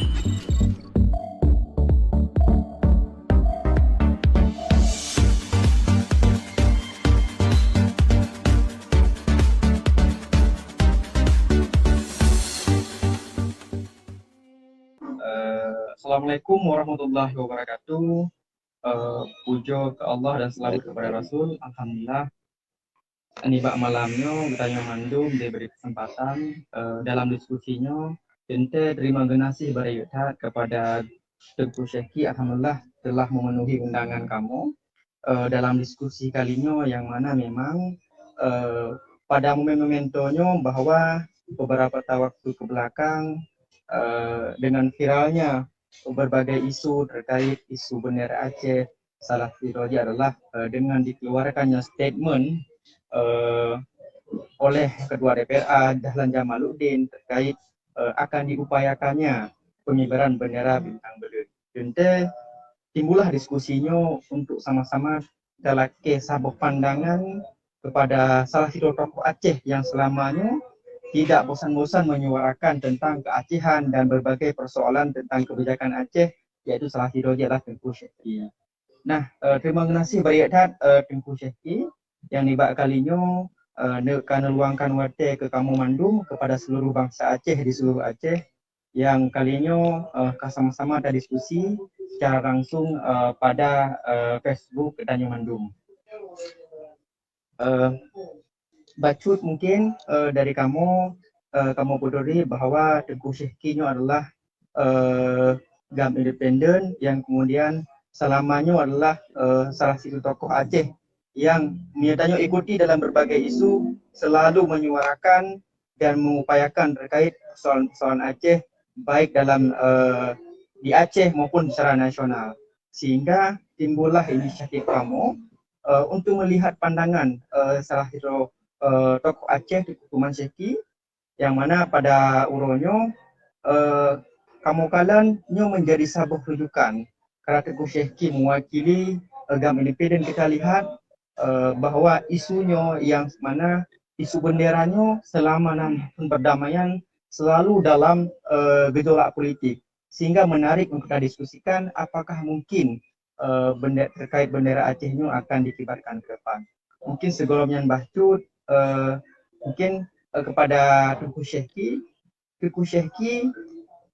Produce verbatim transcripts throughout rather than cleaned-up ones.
Eh, Assalamualaikum warahmatullahi wabarakatuh. Eh, puja keu Allah dan selawat kepada Rasul. Alhamdulillah. Nibak malam nyoe, geutanyoe mandum diberi kesempatan, eh, dalam diskusi nyoe. Teuntée terima geunaséh beuraya that kepada Teungku Syehki, alhamdulillah, telah memenuhi undangan kamoe, eh, dalam diskusi kali nyoe, yang mana memang, eh, pada momen-momento nyoe bahwa beberapa ta-, waktu ke belakang, eh, dengan viralnya berbagai isu terkait isu bendera Aceh, salah satu adalah, eh, dengan dikeluarkannya statement, eh, oleh Ketua D P R A Dahlan Jamaluddin terkait, eh, akan diupayakannya pengibaran bendera bintang beuleuen. Teuntée timbullah diskusi nyoe untuk sama-sama talakée saboh pandangan kepada salah sidroe tokoh Aceh yang selama nyoe tidak bosan-bosan menyuarakan tentang keacehan dan berbagai persoalan tentang kebijakan Aceh, yaitu salah sidroe adalah Teungku Syehki. Nah, eh, terima geunaséh beuraya that, eh, Teungku Syehki, yang nibak kali nyoe, eh, ne-, ka neuluangkan watée keu kamoe mandum kepada seluruh bansa Aceh di seluruh Aceh, yang kali nyoe, eh, ka sama-sama tadiskusi secara langsung, eh, pada, eh, Facebook geutanyoe mandum. Eh, bacut mungkin, eh, dari kamoe, eh, kamoe peuduri bahwa Teungku Syehki nyoe adalah, eh, GAM independen yang kemudian selama nyoe adalah, eh, salah satu tokoh Aceh yang meunyoe tanyoe ikuti dalam berbagai isu selalu menyuarakan dan mengupayakan terkait persoalan-persoalan Aceh, baik dalam, eh, di Aceh maupun secara nasional. Sehingga timbullah inisiatif kamoe, eh, untuk melihat pandangan, eh, salah sidroe, eh, tokoh Aceh, Teungku Tuman Syehki, yang mana pada uroe nyoe, eh, kamoe kalon nyoe menjadi saboh rujukan. Karena Teungku Syehki mewakili, eh, GAM independen, kita lihat, eh, bahwa isu nyoe yang mana isu bendera nyoe selama enam tahun perdamaian selalu dalam, eh, gejolak politik. Sehingga menarik untuk kita diskusikan apakah mungkin, eh, bende-, terkait bendera Aceh nyoe akan dikibarkan ke depan. Mungkin sigohlom nyan bacut, eh, mungkin, eh, kepada Teungku Syehki, Teungku Syehki,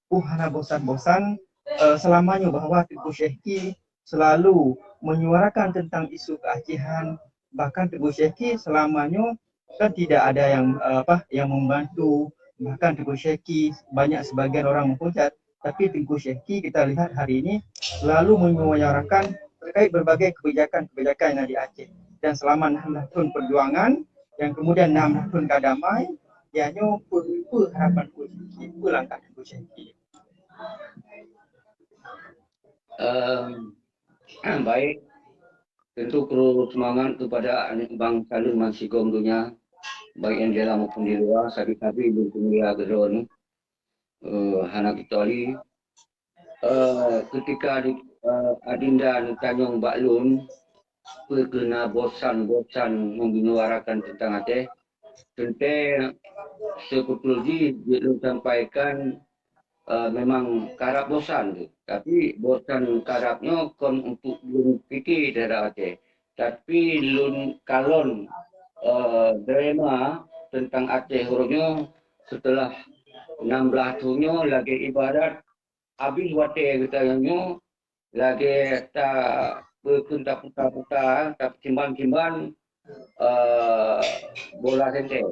uh, hana bosan-bosan, eh, selama nyoe bahwa Teungku Syehki selalu menyuarakan tentang isu keacehan. Bahkan Teungku Syehki selama nyoe kan tidak ada yang, eh, apa, yang membantu. Bahkan Teungku Syehki banyak sebagian orang menghujat, tapi Teungku Syehki kita lihat hari ini selalu menyuarakan terkait berbagai kebijakan-kebijakan yang ada di Aceh. Dan selama enam belas tahun perjuangan, yang kemudian enam belas tahun ka damai, ya nyoe peue, peue harapan Teungku Syehki, peue langkah Teungku Syehki? Em, baik, tentu perlu semangat kepada aneuk bansa lôn bansigom donya, baik yang di dalam maupun di luwa, sabe-sabe lôn peumulia keudroe nyoe, eh, hana kecuali. Eh, ketika di, eh, Adinda neutanyong bak lôn, peue keuh na bosan-bosan menyuarakan teuntang Aceh, teuntée seubeutôi jih jeuet lôn sampaikan, eh, memang karab bosan tu. Tapi bosan karab nyoe kon untuk lôn pike terhadap Aceh. Tapi lôn kalon, eh, drama teuntang Aceh uroe nyoe seuteulah enam belas thon nyoe lagée ibarat abéh watée geutanyoe lagée ta-, peukheun taputa-puta, tapeusimban-simban, eh, bola sentée.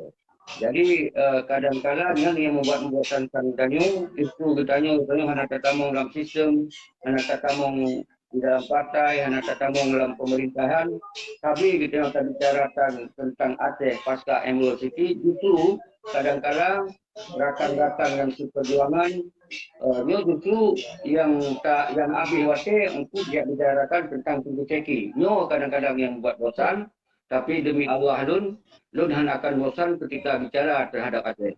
Jadi, eh, kadang-kala nyan nyang membuat membosankan geutanyoe, justru geutanyoe, geutanyoe hana tatamong lam sistem, hana tatamong di dalam partai, hana tatamong lam pemerintahan. Tapi geutanyoe tabicarakan teuntang Aceh pasca M O City, justru kadang-kala rakan-rakan nyang seuperjuangan, eh, nyoe justru nyang ta-, nyang abéh watée untuk jak bicarakan teuntang Teungku Syehki. Nyoe kadang-kadang nyang buat bosan, tapi demi Allah lôn, lôn hana akan bosan ketika bicara terhadap Aceh.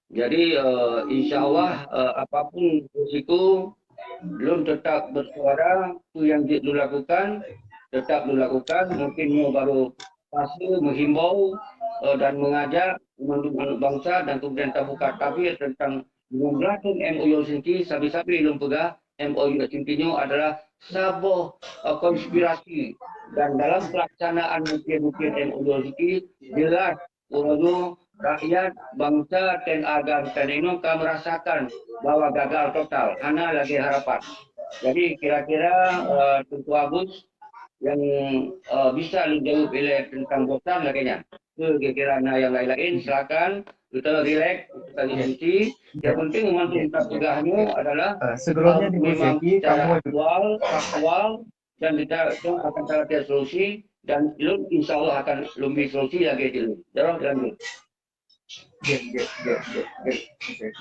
Jadi, eh, insya Allah, eh, apapun risiko, lôn tetap bersuara, peue nyang jeuet lôn lakukan, tetap lôn lakukan. Mungkin nyoe baru fase menghimbau, eh, dan mengajak mandum aneuk bansa dan kemudian tabuka tabir teuntang Limong blaih thon M O U Helsinki, sabe-sabe lôn peugah, M O U Helsinki nyoe adalah saboh, eh, konspirasi. Dan dalam pelaksanaan bukon-bukon M O U Helsinki, jelas uroe nyoe rakyat, bansa, T N A dan T N I nyoe ka merasakan bahwa gagal total, hana lagée harapan. Jadi kira-kira, eh, Teungku Agus yang, eh, bisa lôn jaweueb ilée teuntang bosan lagée nyan. Kira-kira na nyang laén-laén, silakan. Kita rileks, kita diskusi. Yang penting mantöng tapeugah nyoe adalah, eh, sebelumnya eh, di memang Gusti, secara kamu aktual, faktual, dan kita akan cari solusi, dan lôn insya Allah akan lôn bri solusi lagée jih. Jaroe lanjut. Gét, gét, gét, gét, gét.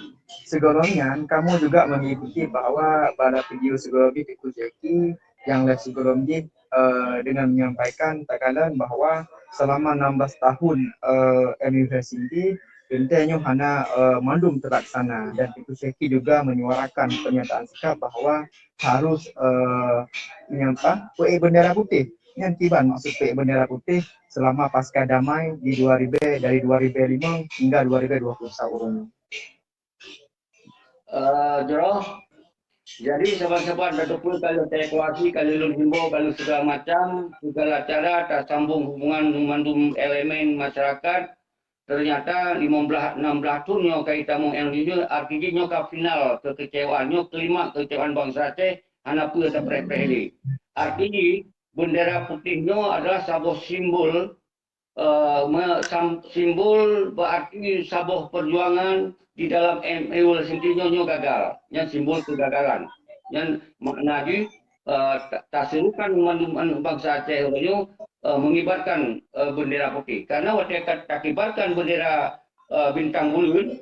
Sigohlom nyan, kamoe juga mengikuti bahwa bala video sigohlom jih Teungku Zaki nyang live sigohlom jih, eh, dengan menyampaikan takalon bahwa selama enam belas tahun, eh, M U Helsinki, teuntée nyoe hana, eh, mandum terlaksana. Dan Teungku Zaki juga menyuarakan pernyataan sikap bahwa harus, eh, menyapa, peuék bendera putih. Nyan kiban maksud peuék bendera putih selama pasca damai di dua ribu, dari dua ribu lima hingga dua ribu dua puluh satu. Eh, jroh. Jadi, saban-saban tateupeue ka lheueh taevakuasi, ka lheueh lôn himbau, ka lheueh segala macam, segala cara tasambong hubungan ngon mandum elemen masyarakat. Ternyata limong blaih, enam blaih thon nyoe ka itamong nyang jujur, arti jih nyoe ka final kekecewaan, nyoe klimaks kekecewaan bansa Aceh, hana peue tapreh-preh lé. Arti jih, bendera putih nyoe adalah saboh simbol, eh, me-, sam-, simbol berarti saboh perjuangan di dalam M U Helsinki nyoe, nyoe gagal. Nyan simbol kegagalan. Nyan makna jih, eh, ta-, taserukan mandum aneuk bansa Aceh uroe nyoe, eh, mengibarkan, eh, bendera putih. Karena watée ka takibarkan bendera, eh, bintang buleuen,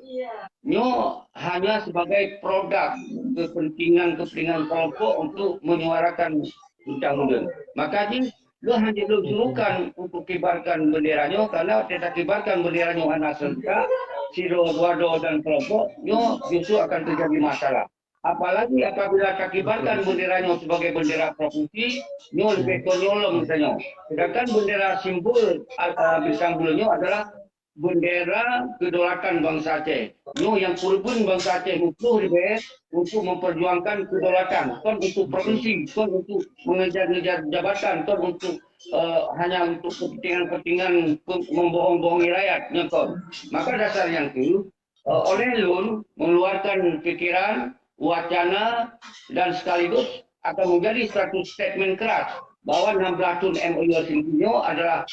nyoe hanya sebagai produk kepentingan-kepentingan kelompok untuk menyuarakan bintang buleuen. Maka jih, lôn hana lôn suruhkan untuk kibarkan bendera nyoe, karena watée takibarkan bendera nyoe hana serentak, sidroe dua droe dan kelompok, nyoe justru akan terjadi masalah. Apalagi apabila takibarkan bendera nyoe sebagai bendera provinsi, nyoe lebih konyol lom tanyoe. Sedangkan bendera simbol, a, a, bintang buleuen nyoe adalah bendera kedaulatan bansa Aceh. Nyoe nyang kurban bansa Aceh muplôh ribée untuk memperjuangkan kedaulatan, kon untuk provinsi, kon untuk mengejar-ngejar jabatan, kon untuk, eh, hanya untuk kepentingan-kepentingan pem-, membohong-bohongi rakyat, nyoe kon. Maka dasar nyang tu, eh, oleh lôn mengeluarkan pikiran, wacana, dan sekaligus akan menjadi satu statement keras bahwa enam belas thon M O U Helsinki nyoe adalah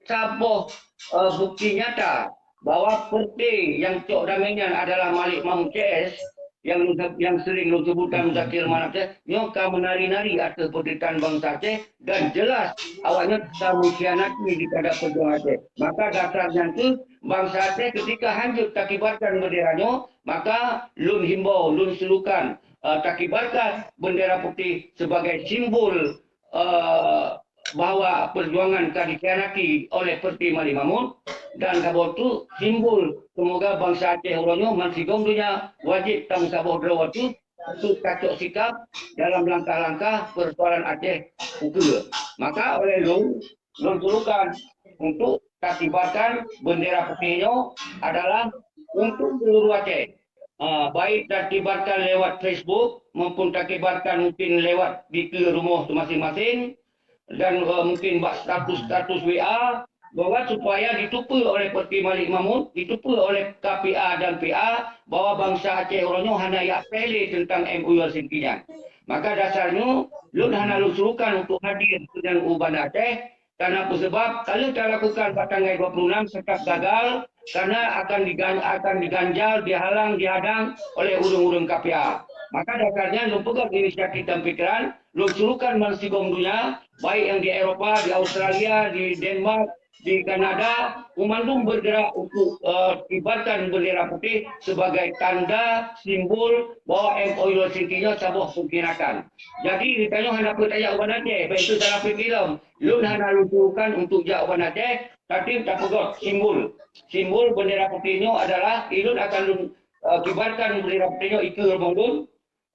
saboh, eh, bukti nyata bahwa partai nyang cok damé nyan adalah Malik Mahmud C S, nyang, nyang sering lôn sebutkan Muzakir Manaf C S, nyoe ka menari-nari ateueh penderitaan bansa Aceh dan jelas awaknyan ka mengkhianati di terhadap perjuangan Aceh. Maka dasar nyan tu, bansa Aceh ketika hanjeuet takibarkan bendera nyoe, maka lôn himbau, lôn serukan, eh, takibarkan bendera putih sebagai simbol, eh, bahwa perjuangan ka dikhianati oleh Partai Malik Mahmud, dan saboh tu simbol semoga bansa Aceh uroe nyoe ban sigom donya wajéb tameusaboh droe tu untuk tacok sikap dalam langkah-langkah persoalan Aceh ukeue. Maka oleh lôn, lôn serukan untuk takibarkan bendera putih nyoe adalah untuk seluruh Aceh. Ah, baik takibarkan lewat Facebook maupun takibarkan mungkin lewat dikeue rumoh masing-masing dan, eh, mungkin bak status-status W A, bahwa supaya ditupeue oleh Partai Malik Mahmud, ditupeue oleh K P A dan P A, bahwa bansa Aceh uroe nyoe hana jak preh lé teuntang M O U Helsinki nyan. Maka dasar nyoe, lôn hana lôn serukan untuk hadir keunan u Banda Aceh, karena peue sabab ka lheueh talakukan bak tanggai dua puluh enam, seutap gagal, karena akan digan-, akan diganjal, dihalang, dihadang oleh ureuëng-ureuëng K P A. Maka dasar nyan lôn peugöt inisiatif dan pikiran, lôn serukan bansigom donya, baik nyang di Eropa, di Australia, di Denmark, di Kanada, meumandum bergerak untuk, eh, kibarkan bendera putih sebagai tanda simbol bahwa M O U Helsinki nyoe saboh pengkhianatan. Jadi, geutanyoe hana peuet tajak u Banda Aceh, bah itu salah pike lom. Lôn hana lôn suruhkan untuk jak u Banda Aceh, tapi tapeugöt simbol. Simbol bendera putih nyoe adalah, ulôn akan lôn, eh, kibarkan bendera putih nyoe ikeue rumoh lôn,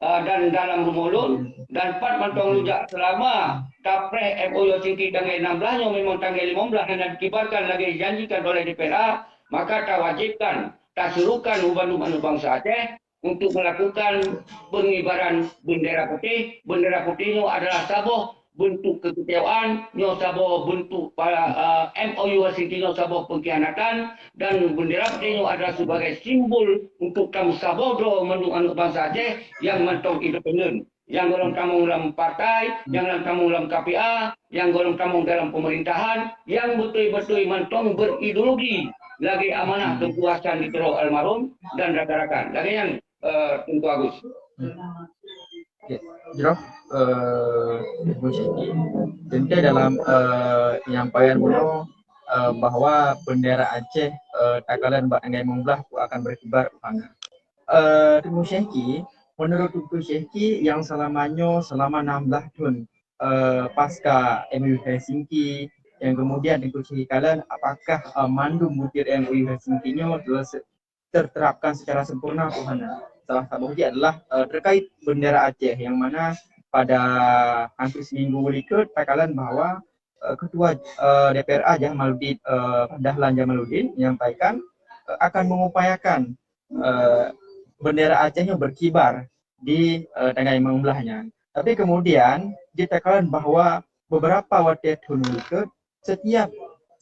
eh, dan dalam rumoh lôn, dan pat mantong lôn jak selama tapreh M O U Helsinki tanggai enam belas nyoe memang tanggai limong belas hana dikibarkan lagée dijanjikan oleh D P R A, maka tawajibkan, tasuruhkan u bandum aneuk bansa Aceh, untuk melakukan pengibaran bendera putih. Bendera putih nyoe adalah saboh bentuk kekecewaan, nyoe saboh bentuk pa-, eh, M O U Helsinki nyoe saboh pengkhianatan, dan bendera putih nyoe adalah sebagai simbol untuk tameusaboh droe mandum aneuk bansa Aceh nyang mantong independen. Nyang gohlom tamong lam partai, nyang gohlom tamong lam K P A, nyang gohlom tamong dalam pemerintahan, nyang beutôi-beutôi mantong berideologi lagèe amanah Teungku Hasan di Tiro almarhum dan rakan-rakan. Lagèe nyan, eh, Teungku Agus. Oke, jroh, eh, Teungku Syehki. Teuntèe dalam, eh, penyampaian bunoe, eh, bahwa bendera Aceh, eh, takalon bak tanggai limong blah akan berkibar, hana. Eh, Teungku Syehki, menurut Teungku Syehki yang selama nyoe, selama enam belas thon, eh, pasca M O U Helsinki, yang kemudian Teungku Syehki kalon, apakah, eh, mandum butir M O U Helsinki nyoe telah se-, terterapkan secara sempurna atau hana? Salah satu lagi adalah, eh, terkait bendera Aceh, yang mana pada hampir seminggu likot takalon bahwa, eh, Ketua, eh, D P R A Jamaluddin, eh, Dahlan Jamaluddin menyampaikan, eh, akan mengupayakan, eh, bendera Aceh nyoe berkibar di, eh, tanggai limong blah nyan. Tapi kemudian, jitakalon bahwa beberapa watèe thon likot, setiap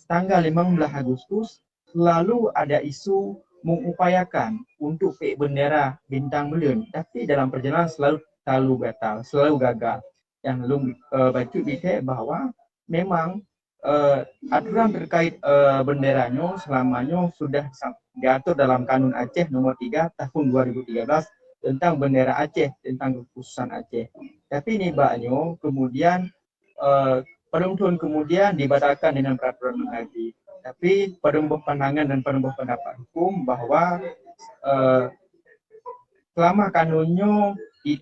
tanggal limong blah Agustus, selalu ada isu mengupayakan untuk peuék bendera bintang buleuen, tapi dalam perjalanan selalu, selalu gatal, selalu gagal. Nyang lôn, eh, bacut bithèe bahwa memang, eh, aturan terkait, eh, bendera nyoe selama nyoe sudah sa-, diatur dalam Kanun Aceh nomor tiga tahun dua ribu tiga belas tentang bendera Aceh, tentang kekhususan Aceh. Tapi nibak nyoe kemudian, eh, padum thon kemudian dibatalkan dengan peraturan Mendagri. Tapi padum boh pandangan dan padum boh pendapat hukum bahwa, eh, selama kanun nyoe di-,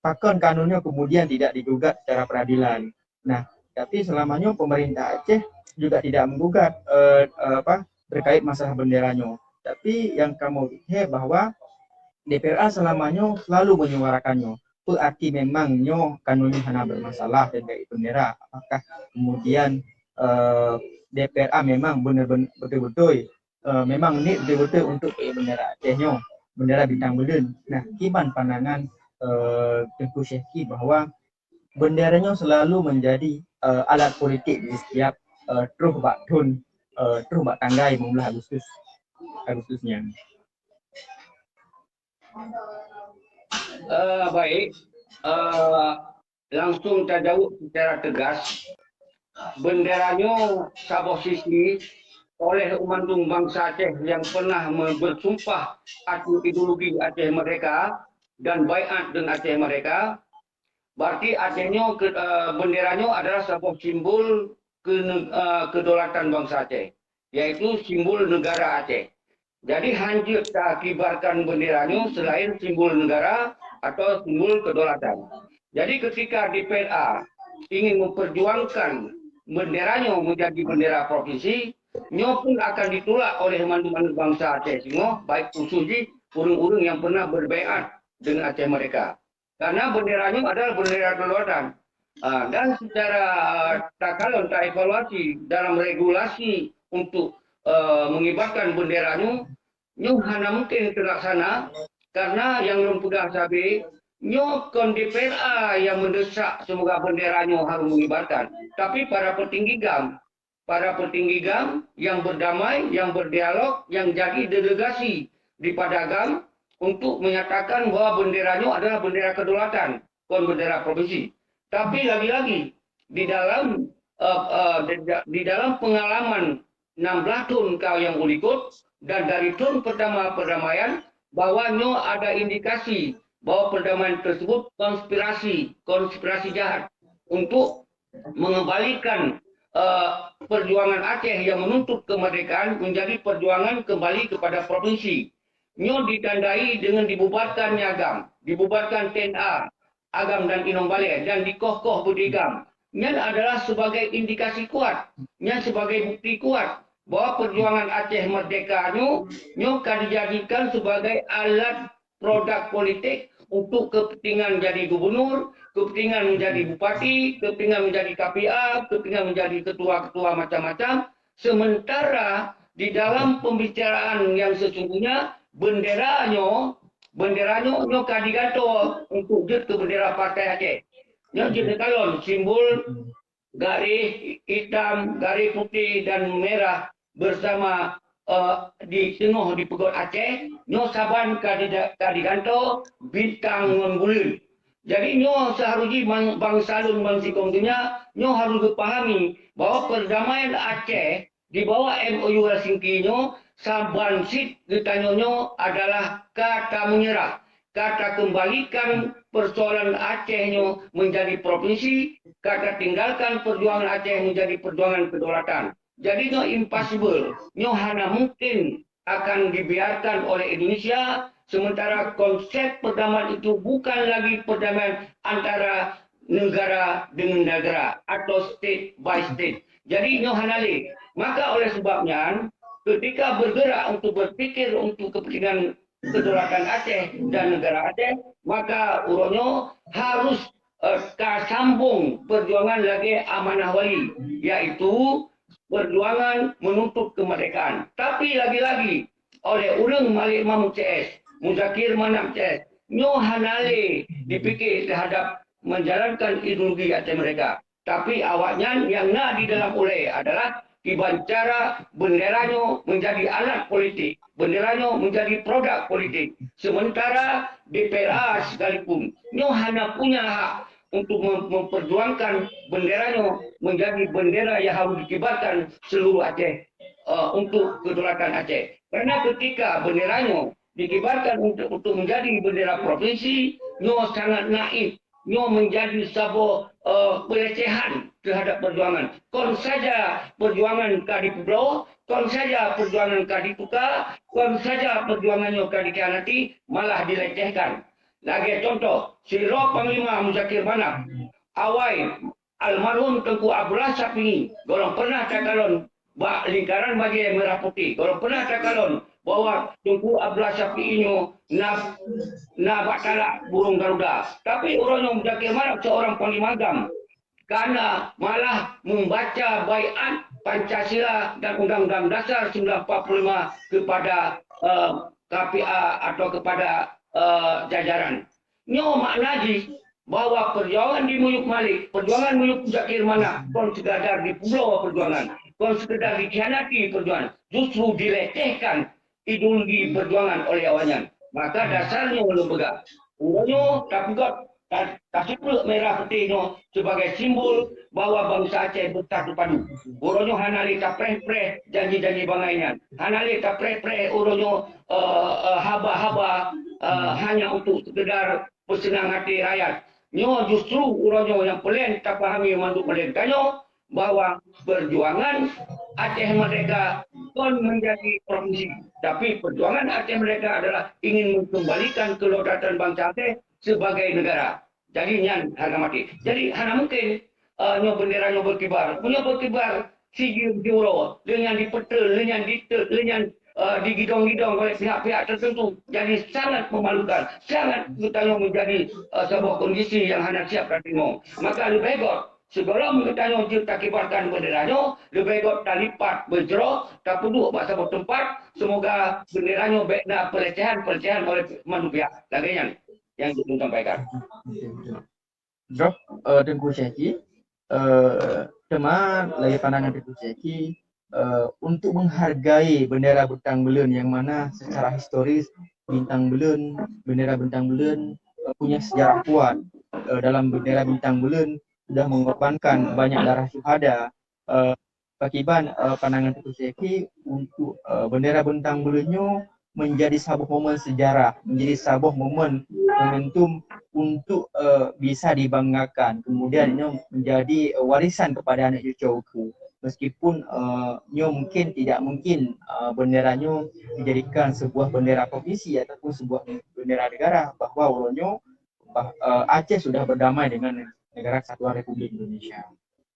pakon kanun nyoe kemudian tidak digugat secara peradilan. Nah, tapi selama nyoe pemerintah Aceh juga tidak menggugat, eh, eh, apa, terkait masalah bendera nyoe. Tapi nyang kamoe lihat bahwa D P R A selama nyoe selalu menyuarakan nyoe. Peu arti memang nyoe kanun nyoe hana bermasalah terkait bendera? Apakah kemudian, eh, D P R A memang benar-benar betul-betul, eh, memang ni betul-betul untuk, eh, bendera Aceh nyoe, bendera bintang buleuen? Nah, kiban pandangan, eh, Teungku Syehki bahwa bendera nyoe selalu menjadi, eh, alat politik di setiap, eh, troh bak thon, eh, troh bak tanggai limong blah Agustus, Agustus nyan. Eh, baik. Eh, langsung tajaweueb secara tegas. Bendera nyoe saboh sisi oleh mandum bansa Aceh nyang pernah me-, bersumpah ateueh ideologi Aceh Merdeka dan baiat deungon Aceh Merdeka, berarti Aceh nyoe ke-, eh, bendera nyoe adalah saboh simbol kene-, eh, kedaulatan bansa Aceh, yaitu simbol negara Aceh. Jadi, hanjeuet takibarkan bendera nyoe selain simbol negara atau simbol kedaulatan. Jadi, ketika D P R A ingin memperjuangkan bendera nyoe menjadi bendera provinsi, nyoe pun akan ditulak oleh mandum aneuk bansa Aceh singoh, baik khusus jih ureuëng-ureuëng nyang pernah berbaiat deungon Aceh Merdeka. Karena bendera nyoe adalah bendera kedaulatan. Ah, dan secara, ah, takalon, taevaluasi dalam regulasi untuk, eh, mengibarkan bendera nyoe, nyoe hana mungkin terlaksana karena nyang lôn peugah sabe, nyoe kon D P R A nyang mendesak semoga bendera nyoe harus mengibarkan, tapi para petinggi GAM. Para petinggi GAM yang berdamai, yang berdialog, yang jadi delegasi daripada GAM untuk menyatakan bahwa bendera nyoe adalah bendera kedaulatan, bukan bendera provinsi. Tapi lagi-lagi, di dalam, eh, eh, di, di dalam pengalaman enam belas thon ka nyang ulikot dan dari thon pertama perdamaian, bahwa nyoe ada indikasi bahwa perdamaian tersebut konspirasi, konspirasi jahat untuk mengembalikan, eh, perjuangan Aceh yang menuntut kemerdekaan menjadi perjuangan kembali kepada provinsi. Nyoe ditandai dengan dibubarkannya GAM, dibubarkan T N A, Agam dan Inong Balé, dan dikoh-koh beudé GAM. Nyan adalah sebagai indikasi kuat, nyan sebagai bukti kuat bahwa perjuangan Aceh Merdeka nyoe, nyoe ka dijadikan sebagai alat produk politik untuk kepentingan jadi gubernur, kepentingan menjadi bupati, kepentingan menjadi K P A, kepentingan menjadi ketua-ketua macam-macam. Sementara di dalam pembicaraan yang sesungguhnya, bendera nyoe Bendera nyoe, nyoe ka digantoe untuk jeuet keu bendera Partai Aceh. Nyoe jeuet neukalon simbol garéh itam, garéh putih dan merah bersama, eh, di teungoh dipeugot Aceh, nyoe saban ka dida-, ka digantoe bintang ngon buleuen. Jadi nyoe seuharôh jih ban-, bansa lôn bansigom donya, nyoe harôh geupahami bahwa perdamaian Aceh di bawah M O U Helsinki nyoe, saban cit geutanyoe nyoe adalah ka tameunyeurah, ka takeumbalikan persoalan Aceh nyoe menjadi provinsi, ka tatinggalkan perjuangan Aceh menjadi perjuangan kedaulatan. Jadi nyoe impossible, nyoe hana mungkin akan dibiarkan oleh Indonesia, sementara konsep perdamaian itu bukan lagi perdamaian antara negara dengan negara atau state by state. Jadi nyoe hana lé. Maka oleh sebab nyan, ketika bergerak untuk berpikir untuk kepentingan kedaulatan Aceh dan negara Aceh, maka uroe nyoe harus, eh, ka sambung perjuangan lagée amanah wali, yaitu perjuangan menuntut kemerdekaan. Tapi lagi-lagi oleh ureuëng Malik Mahmud C S, Muzakir Manaf C S, nyoe hana lé dipikir terhadap menjalankan ideologi Aceh Merdeka. Tapi awaknyan nyang na di dalam ulée adalah kiban cara bendera nyoe menjadi alat politik, bendera nyoe menjadi produk politik. Sementara D P R A sekalipun nyoe hana punya hak untuk mem-, memperjuangkan bendera nyoe menjadi bendera yang harus dikibarkan seluruh Aceh, eh, untuk kedaulatan Aceh. Karena ketika bendera nyoe dikibarkan untuk, untuk menjadi bendera provinsi, nyoe sangat naif, nyoe menjadi saboh, eh, pelecehan terhadap perjuangan. Kon saja perjuangan ka dipubloe, kon saja perjuangan ka dituka, kon saja perjuangan nyoe ka dikhianati, malah dilecehkan. Lagée contoh, sidroe Panglima Muzakir Manaf, awai almarhum Teungku Abdullah Syafi'i, gohlom pernah takalon bak lingkaran bajée merah putih, gohlom pernah takalon bahwa Teungku Abdullah Syafi'i nyoe na, na bak talak burung garuda. Tapi uroe nyoe Muzakir Manaf seorang Panglima GAM, karena malah membaca baiat Pancasila dan Undang-Undang Dasar sembilan empat puluh lima kepada, eh, K P A atau kepada, eh, jajaran. Nyoe makna jih bahwa perjuangan di Muyup Malik, perjuangan Muyup Muzakir Manaf, kon sekadar dipubloe perjuangan, kon sekadar dikhianati perjuangan, justru dilecehkan ideologi perjuangan oleh awaknyan. Maka dasarnya ulôn peugah, uroe nyoe tapeugah, ta-, taseupleuek merah putih nyoe sebagai simbol bahwa bansa Aceh bersatu padu. Uroe nyoe hana lé tapreh-preh janji-janji bangai nyan. Hana lé tapreh-preh uroe nyoe, eh, eh, haba-haba, eh, hanya untuk sekedar peuseunang até rakyat. Nyoe justru uroe nyoe nyang peureulée tapahami mandum oleh geutanyoe bahwa perjuangan Aceh Merdeka kon menjadi provinsi, tapi perjuangan Aceh Merdeka adalah ingin mengembalikan kedaulatan bangsa Aceh sebagai negara. Jadi nyan harga mati. Jadi hana mungkin, eh, nyoe bendera nyoe berkibar. Meunyoe berkibar, sijeuem siuroe, lheueh nyan dipeuteun, lheueh nyan ditet, lheueh nyan, eh, digidong-gidong oleh pihak-pihak tertentu. Jadi sangat memalukan, sangat geutanyoe menjadi, eh, sebuah kondisi yang hana siap dan bingung. Maka leubeh göt, sigohlom geutanyoe jeuet takibarkan bendera nyoe, leubeh göt talipat beujroh, tapeuduek bak saboh teumpat, semoga bendera nyoe bék na pelecehan-pelecehan oleh mandum pihak. Lagée nyan nyang jeuet lôn sampaikan. Droe, eh, Teungku Syehki, eh, teuma lagée pandangan Teungku Syehki, eh, untuk menghargai bendera bintang buleuen yang mana secara historis bintang buleuen, bendera bintang buleuen, eh, punya sejarah kuat. Eh, dalam bendera bintang buleuen sudah mengorbankan banyak darah syuhada. Eh, pakiban, eh, pandangan Teungku Syehki untuk, eh, bendera bintang buleuen nyoe menjadi saboh momen sejarah, menjadi saboh momen momentum untuk, eh, bisa dibanggakan. Kemudian nyoe menjadi, eh, warisan kepada aneuk cucu uku. Meskipun, eh, nyoe mungkin tidak mungkin, eh, bendera nyoe dijadikan sebuah bendera provinsi ataupun sebuah bendera negara, bahwa uroe nyoe, bah-, eh, Aceh sudah berdamai dengan Negara Kesatuan Republik Indonesia.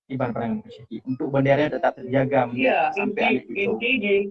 Iban pandangan Teungku Syehki untuk bendera tetap terjaga. Ya, sampai inti, akhir hidup. Inti jih,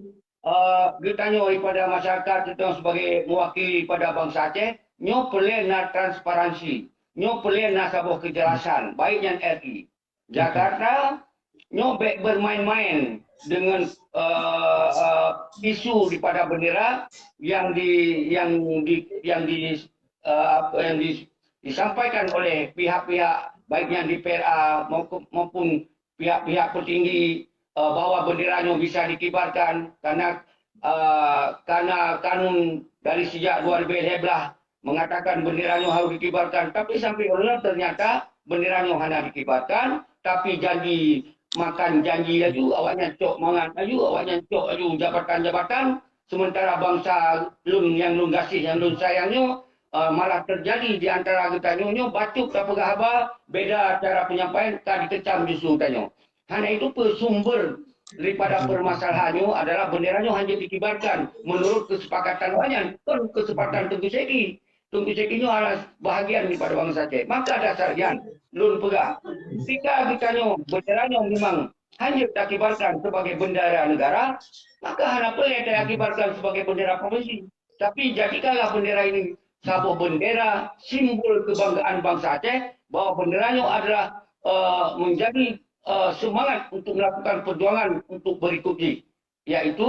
eh, geutanyoe daripada masyarakat, geutanyoe sebagai mewakili pada bansa Aceh, nyoe peureulée na transparansi, nyoe peureulée na saboh kejelasan, baik nyan R I. Jakarta, nyoe bék bermain-main dengan, eh, eh, isu daripada bendera, yang di yang di yang di eh, apa yang di, disampaikan oleh pihak-pihak baik yang di P R A maupun, maupun pihak-pihak petinggi eh, bahwa bendera nyoe bisa dikibarkan karena eh, karena kanun dari sejak dua ribu lima belas mengatakan bendera nyoe harus dikibarkan, tapi sampai uroe nyoe ternyata bendera nyoe hana dikibarkan, tapi janji makan janji laju, awaknyan cok mangat laju, awaknyan cok laju jabatan-jabatan, sementara bansa lôn nyang lôn gaséh, nyang lôn sayang nyoe, eh, malah terjadi di antara geutanyoe nyoe bacut ka peugah haba, beda cara penyampaian ka dikecam justru geutanyoe. Hana itu peue sumber daripada permasalahan nyoe adalah bendera nyoe hana dikibarkan menurut kesepakatan awaknyan, kon kesepakatan Teungku Syeki. Teungku Syeki nyoe adalah bahagian daripada bansa Aceh. Maka dasar nyan lôn peugah, ketika geutanyoe bendera nyoe memang hana takibarkan sebagai bendera negara, maka hana peureulèe takibarkan sebagai bendera provinsi. Tapi jadikanlah bendera ini saboh bendera simbol kebanggaan bansa Aceh, bahwa bendera nyoe adalah eh, menjadi eh, semangat untuk melakukan perjuangan untuk berikut jih, yaitu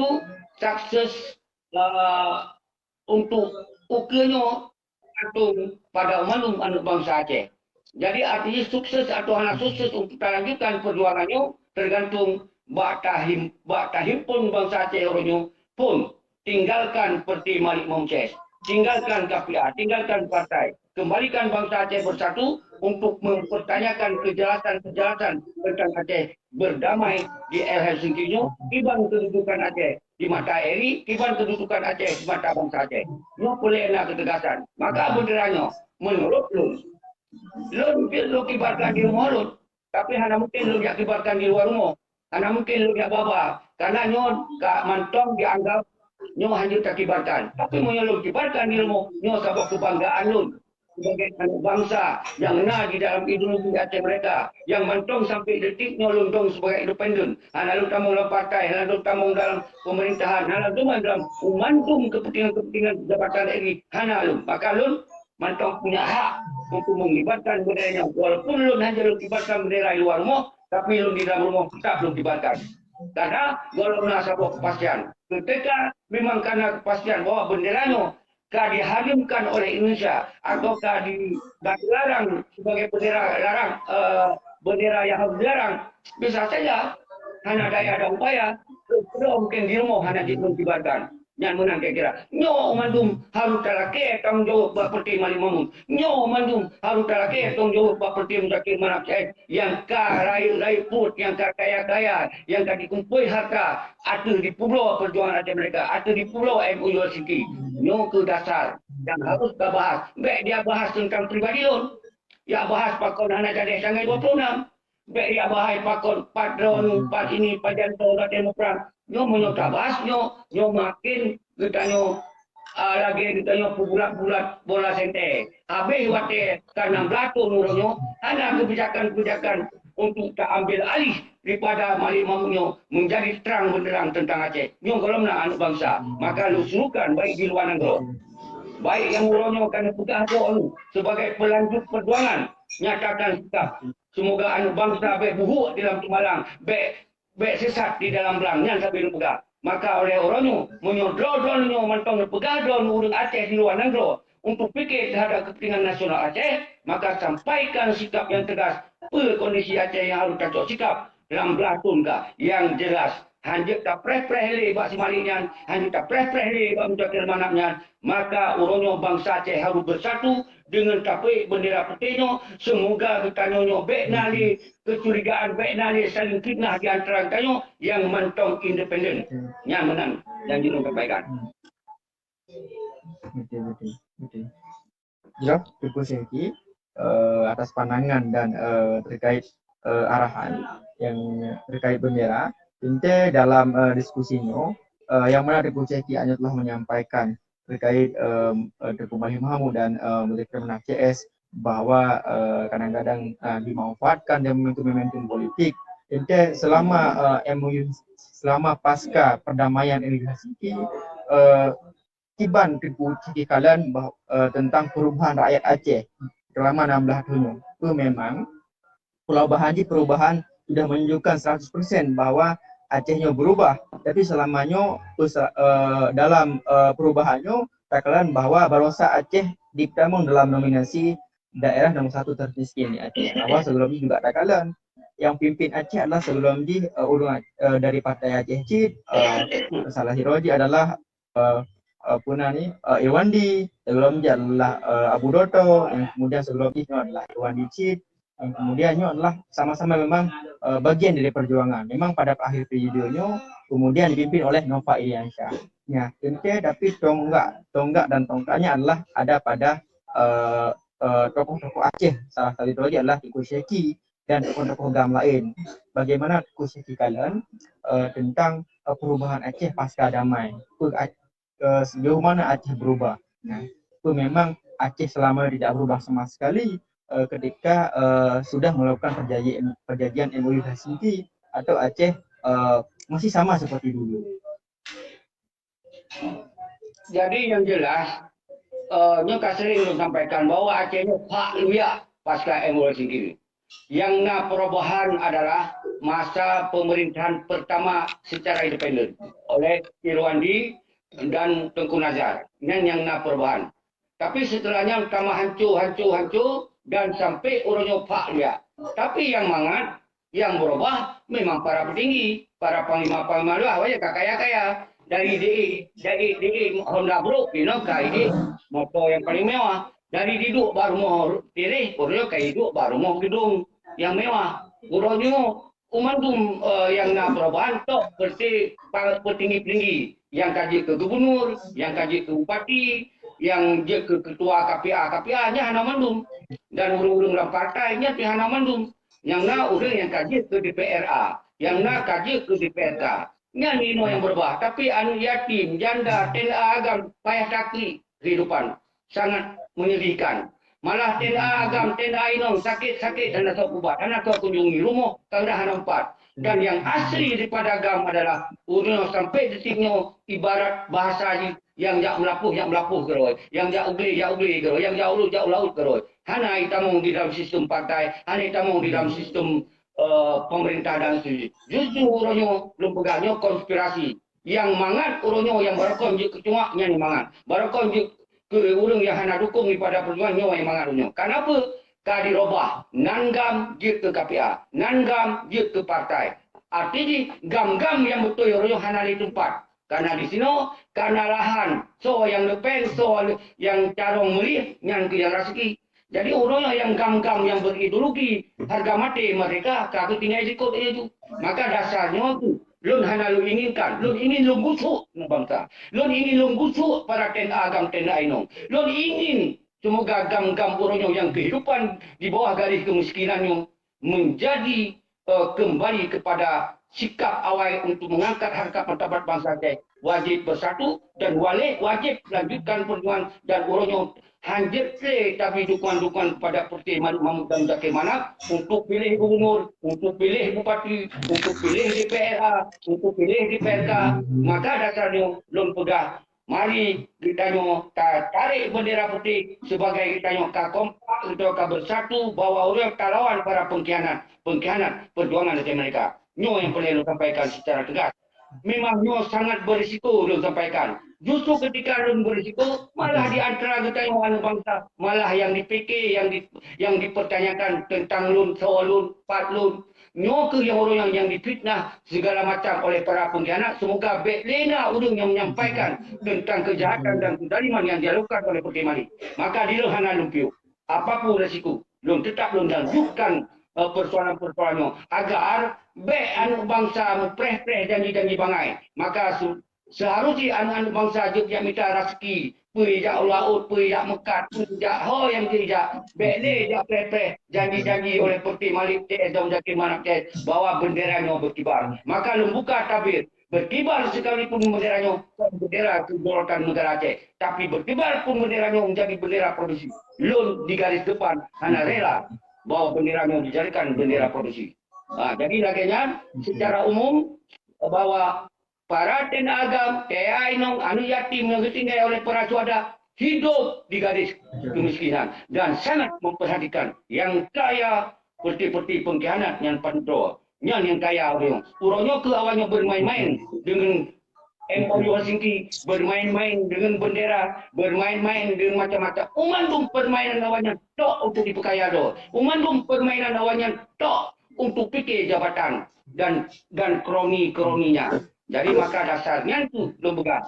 sukses eh, untuk ukeue nyoe tergantung pada mandum aneuk bansa Aceh. Jadi artinya sukses atau hana sukses untuk talanjutkan perjuangan nyoe tergantung bak tahim, bak tahimpun bansa Aceh uroe nyoe phon. Tinggalkan Partai Malik Mahmud C S, tinggalkan K P A, tinggalkan partai. Kembalikan bansa Aceh bersatu untuk mempertanyakan kejelasan-kejelasan tentang Aceh berdamai di Helsinki nyoe, kiban kedudukan Aceh di mata Eri, kiban kedudukan Aceh di mata bansa Aceh. Nyoe peureulèe na ketegasan. Maka bendera nyoe, menurut lôn, lôn jeuet lôn kibarkan di rumoh lôn, tapi hana mungkin lôn jak kibarkan di luwa rumoh. Hana mungkin lôn jak ba-ba. Karena nyoe ka mantong dianggap nyoe hana jeuet takibarkan. Tapi meunyoe lôn kibarkan di rumoh, nyoe saboh kebanggaan lôn sebagai aneuk bansa nyang na di dalam ideologi até mereka, nyang mantong sampai detik nyoe lôn dong sebagai independen. Hana lôn tamong dalam partai, hana lôn tamong dalam pemerintahan, hana lôn tamong dalam mandum kepentingan-kepentingan jabatan Eri, hana lôn. Maka lôn mantong punya hak untuk mengibarkan bendera nyoe. Walaupun lôn hana lôn kibarkan bendera di luwa rumoh, tapi lôn di dalam rumoh tetap lôn kibarkan. Karena gohlom na saboh kepastian. Ketika memang ka na kepastian bahwa bendera nyoe ka diharamkan oleh Indonesia atau ka di, ka dilarang sebagai bendera larang, eh, bendera yang harus dilarang, bisa saja hana daya dan upaya, mungkin di rumoh hana jeuet mengibarkan. Nyan meunan kira-kira. Nyoe mandum harôh talakée tanggông jaweueb bak Partai Malik Mahmud. Nyoe mandum harôh talakée tanggông jaweueb bak Partai Muzakir Manaf Said nyang ka rayeuk-rayeuk pruet, nyang ka kaya-kaya, nyang ka jikumpôi hareuta ateueh jipeubloe peujuangan até merdeka, ateueh jipeubloe M O U Helsinki. Nyoe keuh dasar nyang harôh tabahas. Bék dia bahas teuntang pribadi lôn. Ya bahas pakon hana jadeh tanggai dua puluh enam. Bék ya bahai pakon pat droeneuh, pat ini, pajan droeneuh demokrat. Nyoe meunyoe tabahas nyoe, nyoe makin geutanyoe, ah, lagée geutanyoe peubulat-bulat bola sentée. Habéh watée ka enam belas thon uroe nyoe, hana keubijakan-keubijakan untuk ta-ambil alih daripada Malik Mahmud nyoe menjadi terang benderang teuntang Aceh. Nyoe gohlom na aneuk bansa. Maka lôn serukan baik di luwa nanggroe, baik nyang uroe nyoe ka neupeugah droeneuh sebagai pelanjut peujuangan, nyatakan sikap. Seumoga aneuk bansa bék buhuk di lam teumalang, bék, bék sisat di dalam blang, nyan sabe neupeugah. Maka oleh uroe nyoe, meunyoe droe-droe nyoe mantong neupeugah droe ureuëng Aceh di luwa nanggroe untuk pikée teuhadab keupeuntingan nasional Aceh, maka sampaikan sikap nyang teugas peue kondisi Aceh nyang harôh tacok sikap lam blah thon ka. Nyang jeulaih, hanjeuet tapreh-preh lé bak si Malik nyan, hanjeuet tapreh-preh lé bak Muzakir Manaf nyan, maka uroe nyoe bansa Aceh harôh beusatu deungon tapeuék beundera putéh nyoe. Seumoga geutanyoe nyoe bék na lé keucurigaan, bék na lé saléng fitnah di antara geutanyoe nyang mantong independen. Nyan meunan nyang jeuet lôn sampaikan. Betul, betul, betul. Jroh, Teungku Syehki, eh, atas pandangan dan, eh, terkait, eh, arahan yang terkait bendera. Teuntée dalam, eh, diskusi nyoe, eh, yang mana Teungku Syehki hanya telah menyampaikan terkait, eh, eh, Teungku Malik Mahmud dan, eh, Muzakir Manaf C S bahwa, eh, kadang-kadang, eh, dimanfaatkan dan momentum-momentum politik. Teuntée selama, eh, M O U, selama pasca perdamaian Helsinki, eh, kiban Teungku Syehki kalon bah-, eh, tentang perubahan rakyat Aceh selama enam belas thon nyoe. Peue memang perubahan jih, perubahan sudah menunjukkan seratus persen bahwa Aceh nyoe berubah. Tapi selama nyoe peusa- eh, dalam eh, perubahan nyoe takalon bahwa barosa Aceh ditamong dalam nominasi daerah nomor satu termiskin di Aceh. Bahwa sebelum ni juga takalon yang pimpin Aceh adalah sebelum ni eh, ureuëng eh, dari Partai Aceh cit, eh, salah hiroji adalah eh, eh, puna ni eh, Irwandi, sebelum ni adalah eh, Abu Doto, yang kemudian sebelum ni adalah Irwandi cit, yang kemudian nyoe adalah sama-sama memang eh, bagian dari perjuangan. Memang pada akhir periode nyoe kemudian dipimpin oleh Nova Iriansyah. Ya, tengke tapi tonggak, tonggak dan tongkatnya adalah ada pada eh, eh, tokoh-tokoh Aceh, salah satu lagi adalah Teuku Syeki dan tokoh-tokoh GAM lain. Bagaimana Teuku Syeki kalon eh, tentang eh, perubahan Aceh pasca damai? Pe, eh, sejauh mana Aceh berubah? Nah, itu memang Aceh selama tidak berubah sama sekali eh, ketika eh, sudah melakukan perjanjian, perjanjian M O U Helsinki atau Aceh eh, masih sama seperti dulu. Jadi yang jelas, eh, nyoe ka sering lôn sampaikan bahwa Aceh nyoe pak luyak pasca M O U Helsinki. Yang na perubahan adalah masa pemerintahan pertama secara independen oleh Irwandi dan Tengku Nazar. Nyan yang na perubahan. Tapi setelah nyan kama hancur, hancur, hancur dan sampai uroe nyoe pak luyak. Tapi yang mangat, yang berubah memang para petinggi, para panglima-panglima luar, awak ka kaya-kaya. Dari di di di Honda Bruk, you know, ka di motor yang paling mewah. Dari di duduk baru mau tirih, uroe nyoe ka di duduk baru mau gedung yang mewah. Uroe nyoe, umandum uh, yang na perubahan tok seperti petinggi-petinggi yang ka jeuet keu gubernur, yang ka jeuet keu bupati, yang jeuet keu ketua K P A, K P A nyan hana mandum. Dan ureuëng-ureuëng dalam partai nyan pih hana mandum. Yang na ureuëng yang ka jeuet keu D P R A, yang na ka jeuet keu D P R K. Nyan inoe yang berubah. Tapi aneuk yatim, janda, T N A agam payah takri kehidupan. Sangat menyedihkan. Malah T N A agam, T N A inong sakit-sakit hana soe ubat, hana soe kunjungi, rumoh kadang hana empat. Dan yang asli daripada agam adalah ureuëng sampai detik nyoe ibarat bahasa jih yang jak meulapuh, jak meulapuh keurôi, yang jak u glé, jak u glé keurôi, yang jak u laut, jak u laut keurôi. Hana itamong di dalam sistem partai, hana itamong di dalam sistem uh, pemerintah dan seterusnya. Justru uroe nyoe lôn peugah nyoe konspirasi. Yang mangat uroe nyoe yang barokon jeuet keu cuak nyan mangat. Barokon jeuet keu ureuëng yang hana dukung daripada perjuangan nyoe yang mangat uroe nyoe. Kenapa? Ka dirobah, nan GAM jeuet keu K P A, nan GAM jeuet keu partai. Arti jih GAM-GAM yang beutôi uroe nyoe hana lé teumpat. Karena di sinoe, karena lahan, soe yang leupeng, soe yang carông meulih, nyan keuh yang raseuki. Jadi uroe nyoe yang GAM-GAM yang berideologi harga mati merdeka ka geutinggai sikot laju. Maka dasar nyoe tu lôn hana lôn inginkan, lôn ingin lôn gusuk bangsa. Lôn ingin lôn gusuk para T N A agam T N A inong. Lôn ingin semoga GAM-GAM uroe nyoe yang kehidupan di bawah garis kemiskinan nyoe menjadi uh, kembali kepada sikap awai untuk mengangkat harkat martabat bangsa Aceh, wajib bersatu dan wale wajib lanjutkan perjuangan dan uroe nyoe hanjeuet lé tapi dukungan-dukungan kepada Partai Malik Mahmud dan Zakir Manaf untuk pilih gubernur, untuk pilih bupati, untuk pilih D P R A, untuk pilih D P R K. Maka dasar nyoe lôn peugah Mari geutanyoe ka tarek bendera putih sebagai geutanyoe ka kompak, geutanyoe ka bersatu bahwa ureuëng ka lawan para pengkhianat, pengkhianat perjuangan Aceh Merdeka. Nyoe yang perlu lôn sampaikan secara tegas. Memang nyoe sangat berisiko lôn sampaikan. Justru ketika lôn berisiko, malah di antara geutanyoe aneuk bangsa, malah yang dipikir, yang di, yang dipertanyakan tentang lôn, soe lôn, pat lôn, Nyoe keuh nyang ureuëng nyang, nyang difitnah segala macam oleh para pengkhianat. Semoga bék lé na ureuëng nyang menyampaikan tentang kejahatan dan kezaliman yang dilakukan oleh Partai Malik. Maka dileuh hana lôn piôh. Apapun resiko, lôn tetap lôn lanjutkan uh, persoalan-persoalan nyoe agar bék aneuk bangsa meupreh-preh janji-janji bangai. Maka Seharus jih aneuk-aneuk bansa jeuet jak mita raseuki, peue jak u laôt, peue jak meukat, peue jak ho nyang jeuet jak. Bék lé jak preh-preh janji-janji oleh Partai Malik T S dan Zakir Manaf T S bahwa bendera nyoe berkibar. Maka lôn buka tabir, berkibar sekalipun bendera nyoe bukan bendera kedaulatan negara Aceh, tapi berkibar pun bendera nyoe menjadi bendera provinsi. Lôn di garis depan hana rela bahwa bendera nyoe dijadikan bendera provinsi. Ha, jadi lagée nyan secara umum bahwa para teunaga agam, T A inong, aneuk yatim nyang geutinggai oleh para syuhada hidup di garis kemiskinan dan sangat memperhatikan yang kaya seperti-seperti pengkhianat nyan padub droe. Nyan nyang kaya ureuëng. Uroe nyoe keu awaknyan bermain-main dengan M O U Helsinki, bermain-main dengan bendera, bermain-main dengan macam-macam. Mandum permainan awaknyan tok untuk dipeukaya droe. Mandum permainan awaknyan tok untuk pikir jabatan dan dan kroni-kroninya. Jadi maka dasar nyan tu lôn peugah.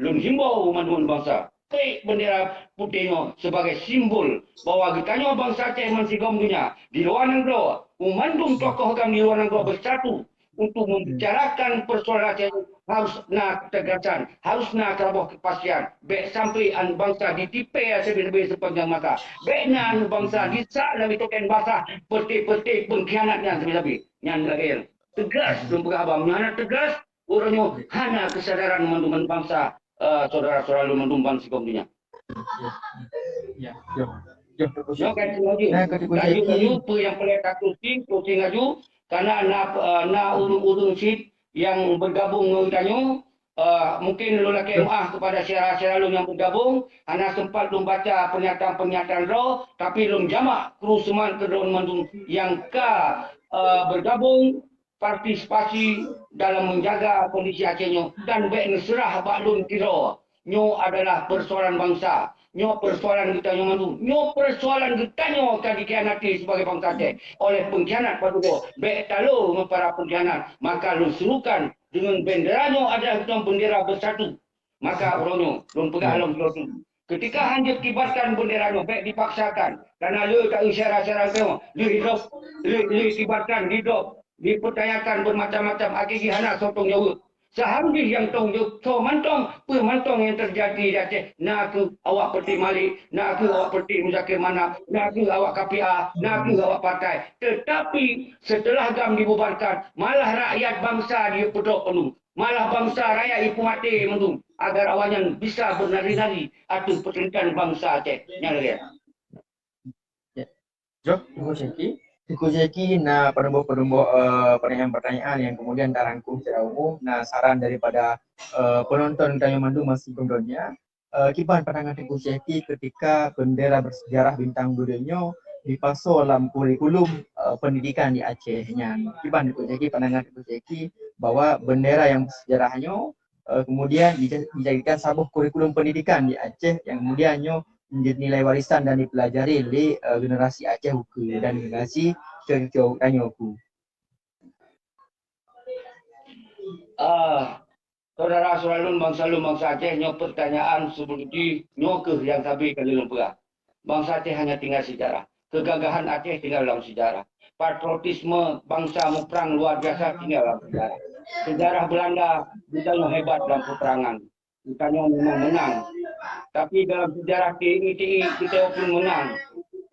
Lôn himbau mandum bansa, pek bendera putéh nyoe sebagai simbol bahwa geutanyoe bansa Aceh meusigom donya di luwa nanggroe, mandum tokoh GAM di luwa nanggroe beusatu untuk membicarakan persoalan Aceh nyoe harus na ketegasan, harus na saboh kepastian. Bék sampai bansa ditipée sabe-sabe sepanjang masa. Bék na bansa disak lam token basah peuté-peuté pengkhianat nyan sabe-sabe. Nyan lagée tegas lôn peugah haba, nyan tegas. Uroe nyoe hana kesadaran mandum bansa, eh, saudara-saudara lôn mandum bansigom donya. Ya, ya, ya. Nyoe kan laju. Nah, kata Gus Laju, Zaki. Laju, peue nyang peureulée takucing, kucing laju. Karena na, eh, na ureuëng-ureuëng cit nyang bergabung ngon tanyoe, eh, mungkin lôn lakée maaf kepada syedara-syedara lôn nyang bergabung, hana sempat lôn baca pernyataan-pernyataan droe, tapi lôn jamak kru seumang keu droe mandum nyang ka, eh, bergabung partisipasi dalam menjaga kondisi Aceh nyoe dan bék neuseurah bak lôn sidroe. Nyoe adalah persoalan bansa. Nyoe persoalan geutanyoe mandum. Nyoe persoalan geutanyoe ka dikhianati sebagai bansa Aceh oleh pengkhianat padubwoe. Bék talo ngon para pengkhianat. Maka lôn serukan dengan bendera nyoe adalah geutanyoe bendera bersatu. Maka uroe nyoe lôn peugah lom sigoe teuk. Ketika han jeuet kibarkan bendera nyoe, bék dipaksakan. Karena le ka syedara-syedara nyoe, le hidrop, le, le kibarkan, hidrop, dipertanyakan bermacam-macam, akhé jih hana soe tanggung jaweueb. Seharusnya nyang tanggung jaweueb soe mantong, peue mantong nyang teujadi di Aceh, na kheueh awak Partai Malik, na kheueh awak Partai Muzakir Manaf, na kheueh awak K P A, na kheueh awak partai. Tetapi setelah GAM dibubarkan, malah rakyat bansa dipeudrop penuh. Malah bansa rakyat ipeumaté mandum agar awaknyan bisa bernari-nari ateueh peuteuntang bansa Aceh. Nyan lagée. Ya. Jok, Teungku Syeki. Teungku Syeki na peurumoh-peurumoh, eh, pertanyaan-pertanyaan yang kemudian tarangkum secara umum. Na saran daripada, eh, penonton geutanyoe mandum meusigom donya. Eh, kiban pandangan Teungku Syeki ketika bendera bersejarah bintang biru nyoe dipasoe lam kurikulum, eh, pendidikan di Aceh nyan. Kiban Teungku Syeki, pandangan Teungku Syeki bahwa bendera yang bersejarah nyoe, eh, kemudian dija-, dijadikan saboh kurikulum pendidikan di Aceh yang kemudian nyoe menjadi nilai warisan dan dipelajari lé, eh, generasi Aceh ukeue dan generasi cucu tanyoe ukeue. Ah, Saudara-saudara lôn, bansa lôn, bansa Aceh, nyoe pertanyaan seubeutoe jih nyoe kheueh nyang sabe ka lôn peugah. Bansa Aceh hanya tinggai sejarah. Kegagahan Aceh tinggai dalam sejarah. Patriotisme bansa muprang luar biasa tinggai dalam sejarah. Sejarah Belanda, geutanyoe hebat dalam peperangan. Geutanyoe memang menang. Tapi dalam sejarah T I T I, geutanyoe pun menang.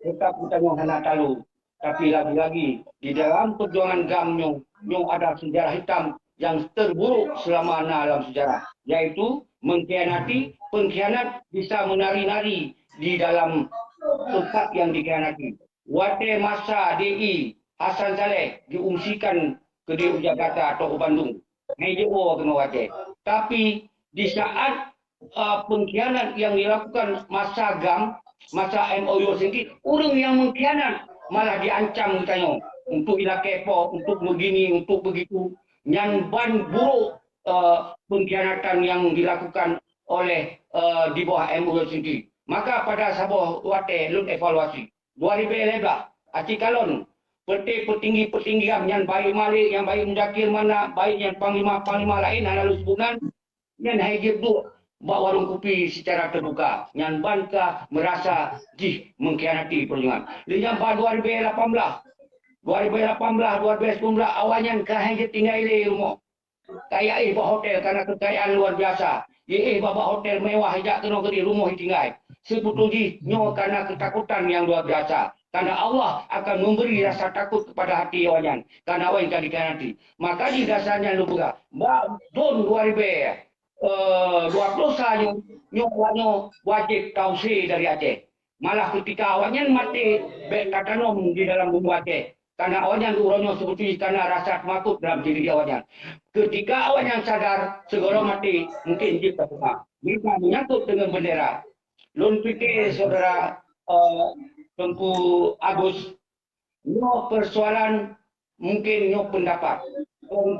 Tetap geutanyoe hana talo. Tapi lagi-lagi, di dalam perjuangan GAM nyoe, nyoe ada sejarah hitam yang terburuk selama na dalam sejarah, yaitu mengkhianati, pengkhianat bisa menari-nari di dalam tempat yang dikhianati. Watée masa D I Hasan Saleh diungsikan keudeh u Jakarta atau u Bandung, hai jiwoe keunoe watée. Tapi di saat, eh, pengkhianat yang dilakukan masa GAM, masa M O U sendiri, ureuëng yang mengkhianat malah diancam geutanyoe untuk ilakée po, untuk begini, untuk begitu. Nyan ban buruk, eh, pengkhianatan yang dilakukan oleh, eh, di bawah M O U sendiri. Maka pada saboh watée lôn evaluasi, dua ribu lima belas, aci kalon, peuté peutinggi-peutinggi GAM nyan, baik Malik, nyang baik Muzakir Manaf, baik nyang panglima-panglima laén hana lôn sebut nan, nyan hai jeuet duek bak warong kupi secara terbuka. Nyan ban ka meurasa jih mengkhianati perjuangan. Lé nyan bak dua ribu lapan belas, dua ribu lapan belas, dua ribu sembilan belas, awaknyan ka hai jeuet tinggai lé rumoh. Ka jiéh bak hotel karena kekayaan luar biasa. Jiéh bak, bak hotel mewah, jak keunoe keudeh rumoh jitinggai. Seubeutôi jih nyoe karena ketakutan yang luar biasa. Karena Allah akan memberi rasa takut kepada hati awaknyan. Karena awaknyan ka dikhianati. Maka jih dasarnya lôn peugah, bak thon dua ribu, eh, dua puluh sa nyoe, nyoe awaknyoe wajéb tausé dari Aceh. Malah keutika awaknyan maté, bék tatanom di dalam bumoe Aceh. Karena awaknyan uroe nyoe seubeutôi jih kana rasa teumakot dalam diri awaknyan. Keutika awaknyan sadar, sigohlom maté, mungken jeuet tapeugah. Maka menyangkut dengan bendera, lôn pike, Saudara, eh, Teungku Agus, nyoe persoalan mungkin nyoe pendapat.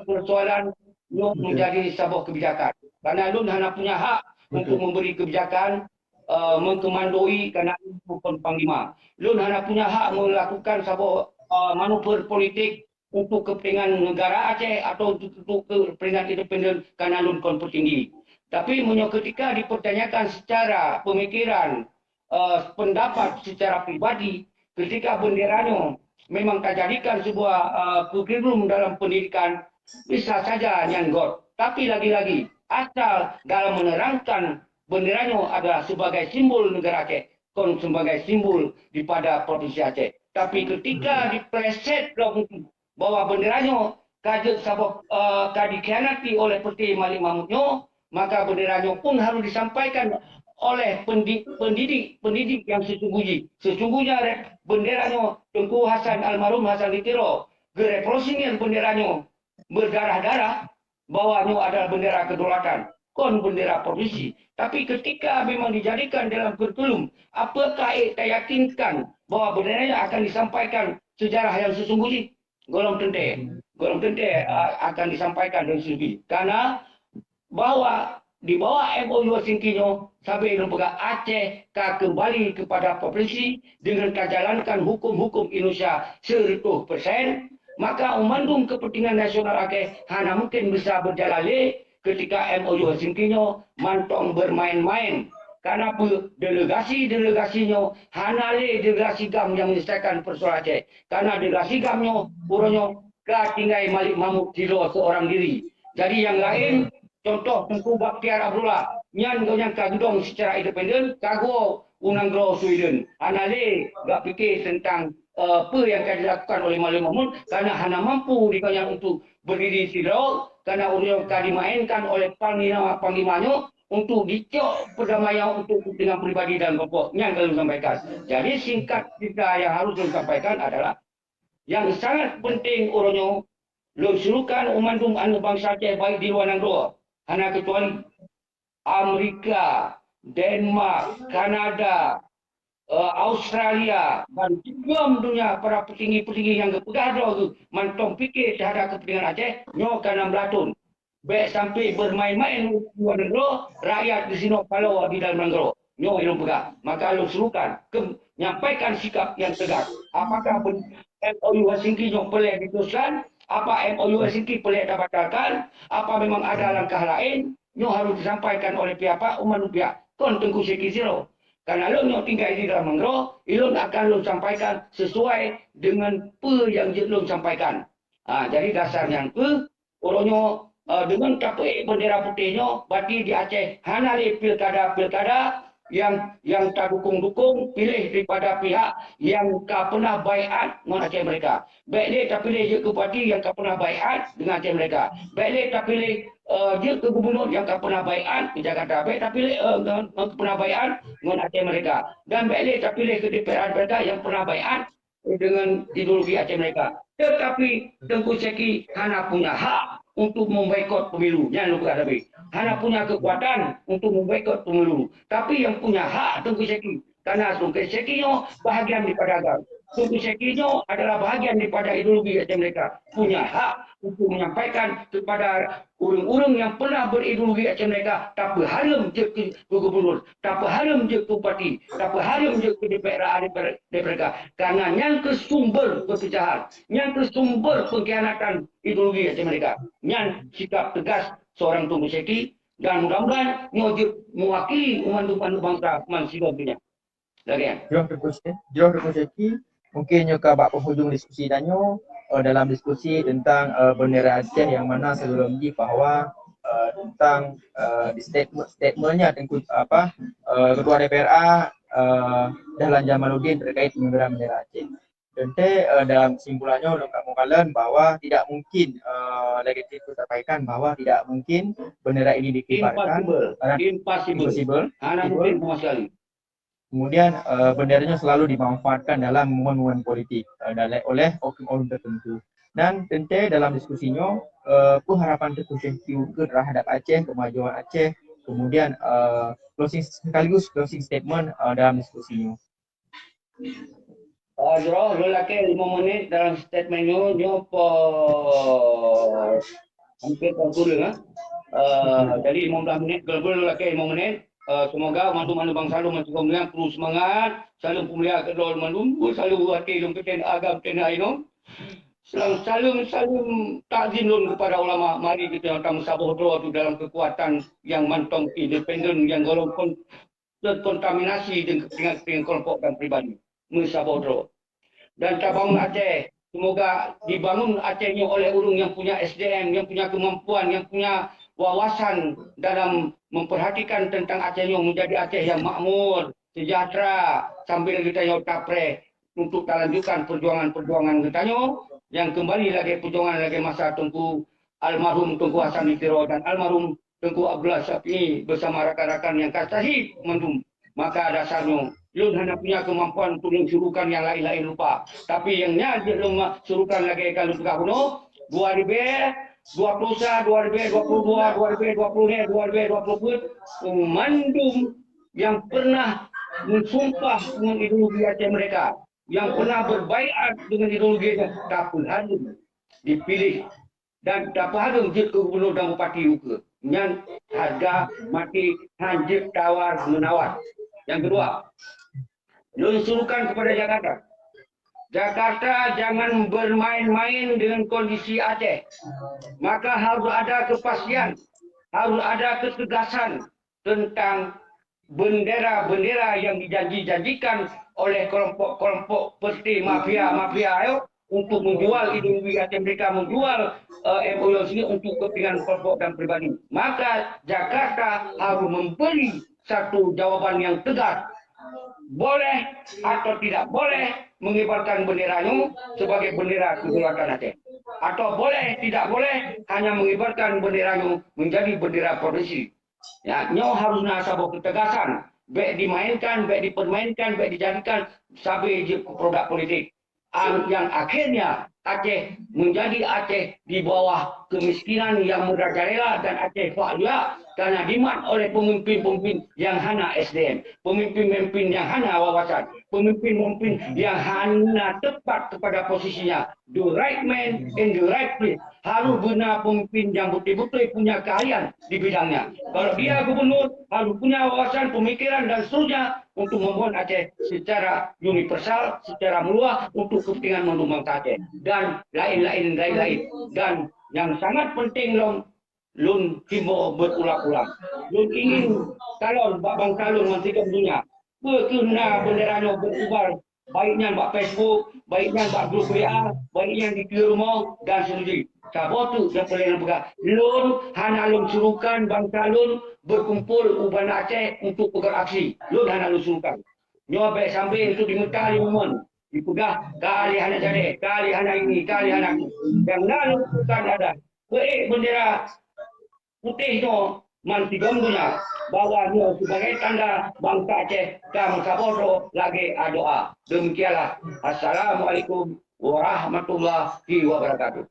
Persoalan nyoe menjadi saboh kebijakan. Karena lôn hana punya hak untuk memberi kebijakan, eh, mengkomandoi karena lôn kon panglima. Lôn hana punya hak melakukan saboh, eh, manuver politik untuk kepentingan negara Aceh atau untuk, untuk kepentingan independen karena lôn kon petinggi. Tapi meunyoe ketika dipertanyakan secara pemikiran, eh, pendapat secara pribadi, ketika bendera nyoe memang tajadikan sebuah, eh, kurikulum dalam pendidikan, bisa saja nyan göt. Tapi lagi-lagi, asal dalam menerangkan bendera nyoe adalah sebagai simbol negara Aceh, kon sebagai simbol daripada provinsi Aceh. Tapi ketika dipleset lom bahwa bendera nyoe ka jeuet saboh, eh, ka dikhianati oleh Perdana Menteri Malik Mahmud nyoe, maka bendera nyoe pun harus disampaikan oleh pendi-, pendidik, pendidik yang sesungguhnya. Sesungguhnya re-, bendera nyoe Teungku Hasan, almarhum Hasan di Tiro, gerevolusioner bendera nyoe berdarah-darah bahwa nyoe adalah bendera kedaulatan, kon bendera provinsi. Tapi ketika memang dijadikan dalam kurikulum, apakah eh, tayakinkan bahwa bendera nyoe akan disampaikan sejarah yang sesungguhnya? Golom teuntèe, golom teuntèe, a-, akan disampaikan dan seubi. Karena bahwa di bawah M O U Helsinki nyoe, sabe lôn peugah Aceh ka kembali kepada provinsi dengan tajalankan hukum-hukum Indonesia seratus persen, maka mandum kepentingan nasional Aceh hana mungkin bisa berjalan lé ketika M O U Helsinki nyoe mantong bermain-main. Karena peue? Delegasi-delegasi nyoe hana lé delegasi GAM yang menyelesaikan persoalan Aceh. Karena delegasi GAM nyoe, uroe nyoe ka tinggai Malik Mahmud sidroe seorang diri. Jadi yang lain, contoh Teungku Bakhtiar Abdullah, nyan gobnyan ka geudong secara independen, ka go u nanggroe Sweden. Hana lé gak pikir tentang, eh, peue nyang ka dilakukan oleh Malik Mahmud, karena hana mampu di gobnyan untuk berdiri sidroe, karena ureueng ka dimainkan oleh panglima-panglima nyoe untuk dicok perdamaian untuk kepentingan pribadi dan kelompok. Nyan ka lôn sampaikan. Jadi singkat cerita yang harus lôn sampaikan adalah yang sangat penting uroe nyoe, lôn serukan u mandum aneuk bansa Aceh baik di luwa nanggroe, hana keucuali Amerika, Denmark, Kanada, eh, Australia, dan sigom donya para petinggi-petinggi nyang geupeugah droe geuh mantong pike teuhadap keupeuntengan Aceh, nyoe ka nam blaih thon. Bèk sampai bermain-main u luwa nanggroe, rakyat disinoe paloe di dalam nanggroe. Nyoe lôn peugah. Maka lôn serukan keu nyampaikan sikap nyang teugas. Apakah ben-, M O U Helsinki nyoe peureulèe diteruskan? Apa M O U Helsinki peureulèe tabatalkan? Apa memang ada langkah laén? Nyoe harus disampaikan oleh pihak-pihak, u mandum pihak. Kon Teungku Syeki sidroe. Karena lôn nyoe tinggai di dalam nanggroe, ulôn akan lôn sampaikan sesuai dengan peue nyang jeuet lôn sampaikan. Ha, jadi dasar nyan keuh, uroe nyoe, eh, deungon tapeuék bendera putéh nyoe, berarti di Aceh hana lé pilkada-pilkada nyang, nyang tadukong-dukong piléh daripada pihak nyang ka peunah baiat ngon Aceh Merdeka. Bèk lé tapiléh jeuet keu bupati nyang ka peunah baiat deungon Aceh Merdeka. Bèk lé tapiléh, eh, jeuet keu gubernur nyang ka peunah baiat di Jakarta. Bèk tapiléh, eh, ngon, ngon peunah baiat ngon Aceh Merdeka. Dan bèk lé tapiléh keu D P R Merdeka nyang peunah baiat deungon ideologi Aceh Merdeka. Tetapi Teungku Syeki hana punya hak untuk memboikot pemilu. Nyan lôn peugah tadi. Hana punya kekuatan untuk memboikot pemilu. Tapi yang punya hak Teungku Syeki, karena Teungku Syeki nyoe bahagian daripada GAM. Teungku Syeki nyoe adalah bahagian daripada ideologi Aceh Merdeka. Punya hak untuk menyampaikan kepada ureueng-ureueng nyang peunah berideologi Aceh Merdeka, tapeuhareuem jeuet keu, keu gubernur, tapeuhareuem jeuet keu bupati, tapeuhareuem jeuet keu D P R, D P R, D P R K. Karena nyan keuh sumber perpecahan, nyan keuh sumber pengkhianatan ideologi Aceh Merdeka. Nyan sikap tegas seorang Teungku Syeki dan mudah-mudahan nyoe jeuet mewakili umat, umat bansa, umat Islam dunia. Lagèe nyan. Jroh Teungku Syeki, jroh Teungku Syeki, mungkin nyoe ka bak penghujung diskusi tanyoe, eh, dalam diskusi tentang, eh, bendera Aceh yang mana sebelum jih bahwa, eh, tentang, eh, di statement, statementnya Teungku, apa, eh, Ketua D P R A, eh, Dahlan Jamaluddin terkait pengibaran bendera Aceh. Teuntèe, eh, dalam kesimpulan nyoe lôn ka meukalon bahwa tidak mungkin, eh, lagèe Teungku sampaikan bahwa tidak mungkin bendera ini dikibarkan. Impossible. Karena impossible. Impossible. Hana mungkin sama sekali. Kemudian, eh, bendera nyoe selalu dimanfaatkan dalam momen-momen politik, eh, dan oleh oknum-oknum tertentu. Dan teuntèe dalam diskusi nyoe, eh, peue harapan Teungku Syeki keu terhadap Aceh, kemajuan Aceh, kemudian, eh, closing sekaligus closing statement, eh, dalam diskusi nyoe. Uh, Jroh, lôn lakèe lima menit dalam statement nyoe, nyoe po hampir pukul dua, ha? Uh, jadi lima belas menit, global lôn lakèe lima menit. Uh, semoga mandum-mandum bansa lôn meusigoe meunang perlu semangat. Saleuem peumulia keu droe mandum, saleuem até lôn keu agam teuh na inoe. Salam, saleuem, saleuem takzim lôn kepada ulama. Mari kita sama saboh droe tu dalam kekuatan yang mantong independen, yang golom kon-, terkontaminasi dengan kepentingan kelompok dan pribadi. Meusaboh droe. Dan tabangun Aceh, semoga dibangun Aceh nyoe oleh ureuëng yang punya S D M, yang punya kemampuan, yang punya wawasan dalam memperhatikan tentang Aceh nyoe menjadi Aceh yang makmur, sejahtera, sambil kita nyoe tapreh untuk talanjutkan perjuangan-perjuangan geutanyoe yang kembali lagèe perjuangan lagèe masa Teungku almarhum Teungku Hasan di Tiro dan almarhum Teungku Abdullah Syafi'i bersama rakan-rakan yang ka syahid mandum. Maka dasarnya lôn hana punya kemampuan untuk lôn suruhkan yang lain-lain rupa. Tapi yang nyan jeuet lôn ma-, suruhkan lagèe ka lôn peugah bunoe, dua ribu dua puluh satu, dua ribu dua puluh dua, dua ribu dua puluh lima, dua ribu dua puluh empat, mandum yang pernah mensumpah dengan ideologi Aceh Merdeka, yang pernah berbaiat dengan ideologi Aceh, tapi lalu dipilih dan tapeuhareuem jeuet keu gubernur dan bupati ukeue. Nyan hareuga maté hán jeuet tawar-menawar. Yang kedua, lôn suruhkan kepada Jakarta. Jakarta jangan bermain-main dengan kondisi Aceh. Maka harus ada kepastian, harus ada ketegasan tentang bendera-bendera yang dijanji-janjikan oleh kelompok-kelompok seperti mafia-mafia ayo untuk menjual ideologi Aceh Merdeka, menjual uh, M O U sini untuk kepentingan kelompok dan pribadi. Maka Jakarta harus memberi satu jawaban yang tegas. Boleh atau tidak boleh mengibarkan bendera nyoe sebagai bendera kedaulatan Aceh. Atau boleh tidak boleh hanya mengibarkan bendera nyoe menjadi bendera provinsi. Ya, nyoe harus na saboh ketegasan. Bèk dimainkan, bèk dipermainkan, bèk dijadikan sabe jeuet produk politik. An-, yang akhirnya Aceh menjadi Aceh di bawah kemiskinan yang merajalela dan Aceh faklia karena dimat oleh pemimpin-pemimpin yang hana S D M, pemimpin-pemimpin yang hana wawasan, pemimpin-pemimpin yang hana tepat kepada posisinya. The right man in the right place. Harus beuna pemimpin yang betul-betul punya keahlian di bidangnya. Kalau dia gubernur, harus punya wawasan, pemikiran dan seterusnya untuk membangun Aceh secara universal, secara meluas untuk kepentingan mandum bangsa Aceh dan lain-lain, lain-lain. Dan yang sangat penting lom, lôn himbau berulang-ulang. Lôn ingin kalon bak bangsa lôn mantong dunia. Peu kheueh na bendera nyoe beukibar, baik nyan bak Facebook, baik nyan bak grup W A, baik nyan di keue rumoh dan seterusnya. Saboh tu nyang peureulèe lôn peugah, lôn hana lôn suruhkan bangsa lôn berkumpul u Banda Aceh untuk peugöt aksi. Lôn hana lôn suruhkan. Nyoe bèk sampai untuk dimeuta lé momen. Dipeugah, ka lé hana jadi, ka lé hana ini, ka lé hana itu. Nyang na lôn suruhkan adalah peuék bendera putéh nyoe mantong dunia, bahwa nyoe sebagai tanda bangsa Aceh ka meusaboh droe lagèe adoa. Demikianlah. Assalamualaikum warahmatullahi wabarakatuh.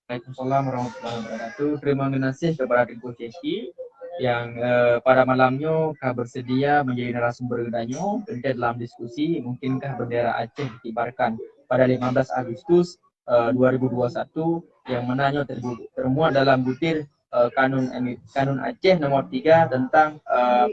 Waalaikumsalam warahmatullahi wabarakatuh. Terima kasih kepada Teungku Syekhi yang, eh, pada malam nyoe ka bersedia menjadi narasumber geutanyoe. Teuntèe dalam diskusi, mungkinkah bendera Aceh dikibarkan pada lima belas Agustus, eh, dua ribu dua puluh satu, yang mana nyoe terbu-, termuat dalam butir, eh, Kanun Emi-, Kanun Aceh nomor tiga tentang, eh,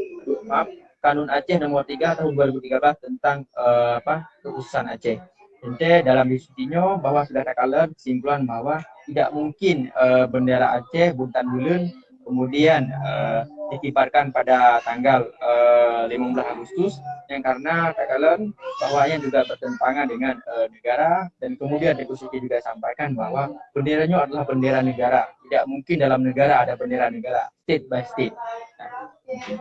maaf, Kanun Aceh nomor tiga tahun dua ribu tiga belas tentang, eh, apa, kekhususan Aceh. Teuntèe dalam diskusi nyoe bahwa sudah takalon kesimpulan bahwa tidak mungkin, eh, bendera Aceh, bintang buleuen, kemudian, eh, dikibarkan pada tanggal, eh, lima belas Agustus, yang karena takalon bahwa nyan juga bertentangan dengan, eh, negara, dan kemudian Teungku Syekhi juga sampaikan bahwa bendera nyoe adalah bendera negara. Tidak mungkin dalam negara ada bendera negara, state by state. Nah,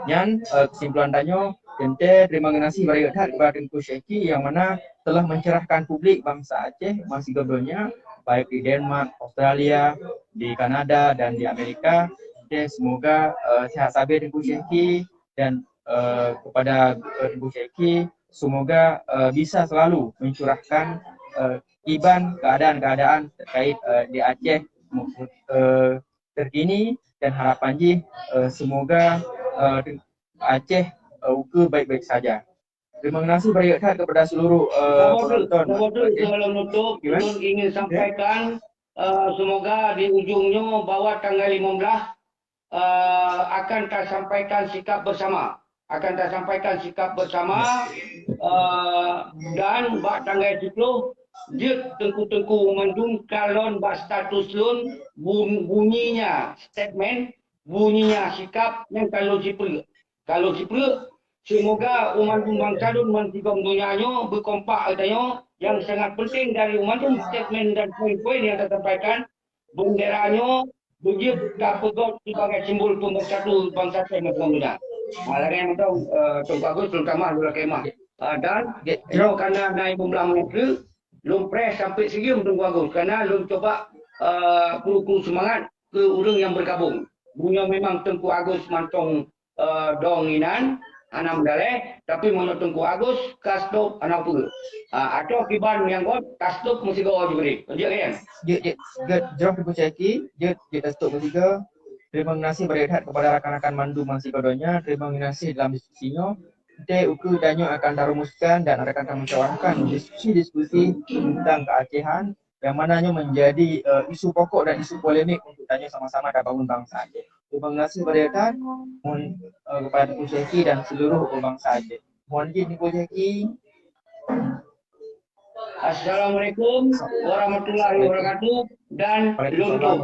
nyan, eh, kesimpulan tanyoe, teuntèe terima kasih banyak that kepada Teungku Syekhi yang mana telah mencerahkan publik bangsa Aceh meusigoe donya, baik di Denmark, Australia, di Kanada, dan di Amerika. Oke, semoga, eh, sehat sabe Teungku Syekhi dan, eh, kepada, eh, Teungku Syekhi, semoga, eh, bisa selalu mencurahkan, eh, iban keadaan-keadaan terkait, eh, di Aceh, eh, terkini dan harapan jih, eh, semoga, eh, Aceh, eh, ukeue baik-baik saja. Terima kasih banyak that kepada seluruh uh, penonton. Sebelum nutup, ingin sampaikan uh, semoga di ujungnya bahwa tanggal lima belas uh, akan tersampaikan sikap bersama. Akan tersampaikan sikap bersama uh, dan bak tanggal sepuluh jeuet tengku-tengku mandum kalon bak status lôn bunyinya statement, bunyinya sikap yang kalon sipeuleuek. Kalon sipeuleuek, semoga umat bangsa lôn bansigom donya nyoe berkompak geutanyoe yang sangat penting dari umat statement dan poin-poin yang tersampaikan. Bendera nyoe beujeuet tapeugöt sibagai simbol pemersatu bangsa Aceh ngon donya. Ha, lagèe mantong uh, Teungku Agus lôn tamah lôn lakèe mah. Uh, dan nyoe karena na imeum lam nanggroe, lôn preh sampai sigeum Teungku Agus karena lôn coba uh, kru-kru semangat ke ureueng yang bergabung. Meunyoe memang Teungku Agus mantong uh, dong inan hana meudaleh, tapi meunyoe Teungku Agus ka stop hana peue. Uh, atau kiban nyang got ka stop meusigoe Jibril. Lanjut kan? Jeuet jeuet jeuet jroh Teungku Syeki, jeuet jeuet ka stop meusigoe. Terima kasih banyak that kepada rakan-rakan mandum meusigoe donya. Terima kasih dalam diskusi nyoe. Nanti ukeue tanyoe akan tarumuskan dan akan tamusyawarahkan diskusi-diskusi tentang keacehan yang mana nyoe menjadi uh, isu pokok dan isu polemik untuk tanyoe sama-sama tabangun bangsa Aceh. Terima kasih kepada Tuhan, mohon uh, kepada Teungku Syeki dan seluruh bangsa Aceh. Mohon izin Teungku Syeki. Assalamualaikum warahmatullahi wabarakatuh dan lôn tutup.